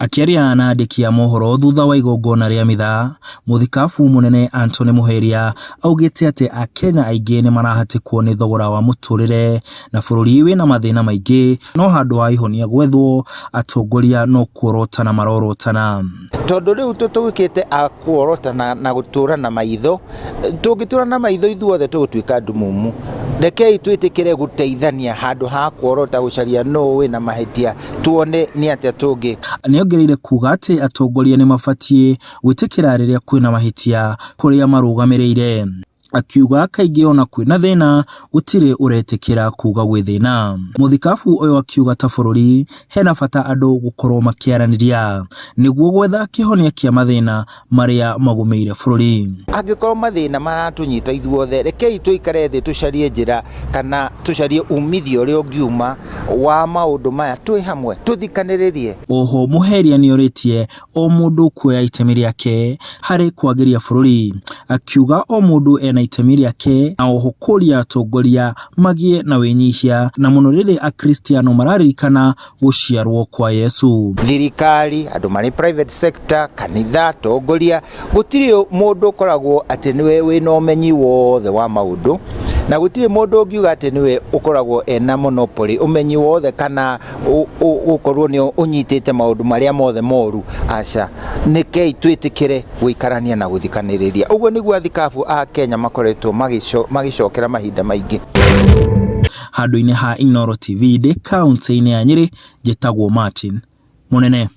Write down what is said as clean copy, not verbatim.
Akĩaria na andĩki a mohoro thutha wa igongona rĩa mitha, mũthikabu mũnene Anthony Muheria augĩte atĩ Akenya aingĩ nĩ marahatĩkwo nĩ thogora wa mũtũrĩre na bũrũri wĩna mathĩna maingĩ no handũ ha ihonia gwethwo atongoria no kuorotana marorotana. Tondũ rĩu tũtuĩkĩte a kuorotana na gũtũra na maitho, tũngĩtũra na maitho ithuothe tũgũtuĩka ndumumu. Rekei twĩtĩkĩre gũteithania handũ ha kuorota gũcaria nũũ wĩna mahĩtia, tuone nĩ atĩa tũngĩka. Nĩongereire kuga atĩ atongoria nĩmabatiĩ gwĩtĩkĩra rĩrĩa kwĩna mahĩtia kũrĩa marũgamĩrĩire. Akiuga kaingĩ ona kwĩna thĩna gũtirĩ ũretĩkĩra kuga gwĩ thĩna. Mũthikabu ũyũ akiuga ta bũrũri hena bata andũ gũkorwo makĩaranĩria nĩguo gwetha kĩhonia kĩa mathĩna marĩa magũmĩire bũrũri. Angĩkorwo mathĩna maratũnyita ithuothe, rekei tũikare thĩ tũcarie njĩra kana tũcarie umithio ũrĩa ũngiuma wa maũndũ maya twĩ hamwe, tũthikanĩrĩrie. Oho Muheria nĩorĩtie o mũndũ kuoya itemi rĩake harĩ kwagĩria bũrũri, akiuga o mũndũ ena itemi rĩake na oho kũria atongoria magĩe na wĩnyihia na mũno rĩrĩa akristiano mararirikana gũciarwo kwa Yesu. Thirikari, andũ marĩ private sector, kanitha, atongoria, gũtirĩ mũndũ ũkoragwo atĩ nĩwe wĩna ũmenyi wothe wa maũndũ, na gũtirĩ mũndũ ũngiuga atĩ nĩwe ũkoragwo ena monopoly, ũmenyi wothe kana gũkorwo nĩ ũnyitĩte maũndũ marĩa mothe moru. Aca, rekei twĩtĩkĩre gũikarania na gũthikanĩrĩria. Ũguo nĩguo athikabu a Kenya makoretwo magĩcokera mahinda maingĩ. Handũ-inĩ ha Inooro TV ndĩ kaũntĩ-inĩ ya Nyĩrĩ, njĩtagwo Martin Mũnene.